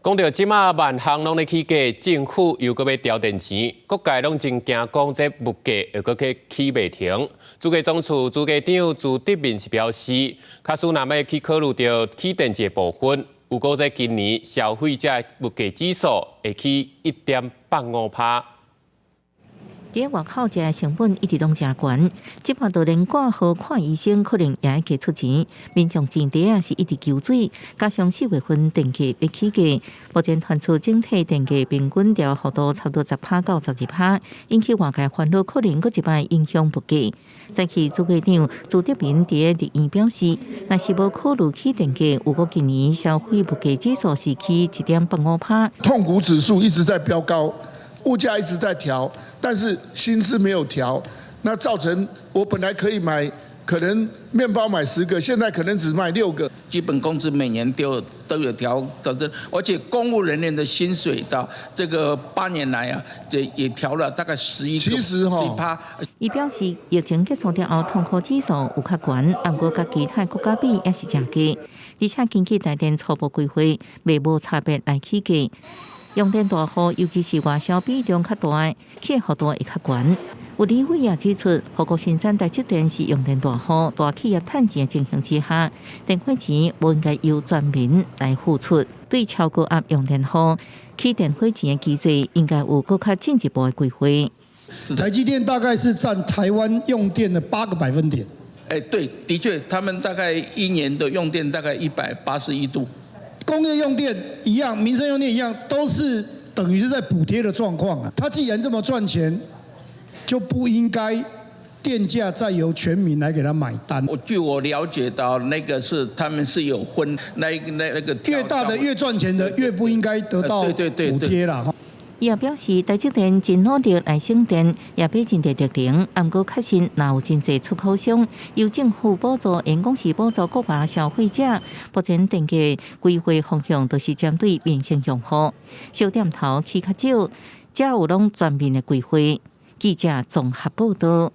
講著這馬萬項攏咧起價，政府又閣欲調電錢，各界攏真驚講這物價會閣去起袂停。主計總處主計長朱德明是表示，假使若欲去考慮著起電錢的部分，預估這今年消費者物價指數會起1.85%。佇外口食的成本一直攏誠懸，這擺就連掛號看醫生可能也愛加出錢。民眾錢袋仔是一直搝水，加上4月份電價欲起價，目前傳出整體電價平均調幅度差不多10趴到12趴，引起外界煩惱，可能閣一擺影響物價。早起主計長朱德明佇立院表示，若是無考慮起電價，預估今年消費物價指數是起1.85趴。痛苦指數一直在飆高，物價一直在調，但是薪資沒有調，那造成我本來可以買可能麵包買10個，現在可能只買六個。基本工資每年都有調，可是而且公務人員的薪水到這個8年來啊，這也調了大概11 其實十一趴。伊表示，疫情結束了後，通貨指數有較懸，毋過佮其他國家比也是誠低。而且根據台電初步規劃，袂無差別來起價。用電大戶，尤其是外銷比重較大，起的幅度會較懸。有立委也指出，護國神山台積電是用電大戶、大企業趁錢的情形之下，電費錢無應該由全民來付出。對超高壓用電戶起電費錢的機制，應該有閣較進一步的規劃。台積電大概是佔台灣用電的8個百分點。哎，對，的確，他們大概一年的用電大概181度。工業用電一樣，民生用電一樣，都是等於是在補貼的狀況啊。他既然這麼賺錢，就不應該電價再由全民來給他買單。我據我了解到，那個是他們是有分那個越大的越賺錢的越不應該得到補貼啦。伊也表示，台積電真努力來省電，也買真濟綠能。毋過確實，若有真濟出口商由政府補助、員工是補助國外消費者，目前電價規劃方向都是針對民生用戶，燒點頭起較少，才有攏全面的規劃。記者綜合報道。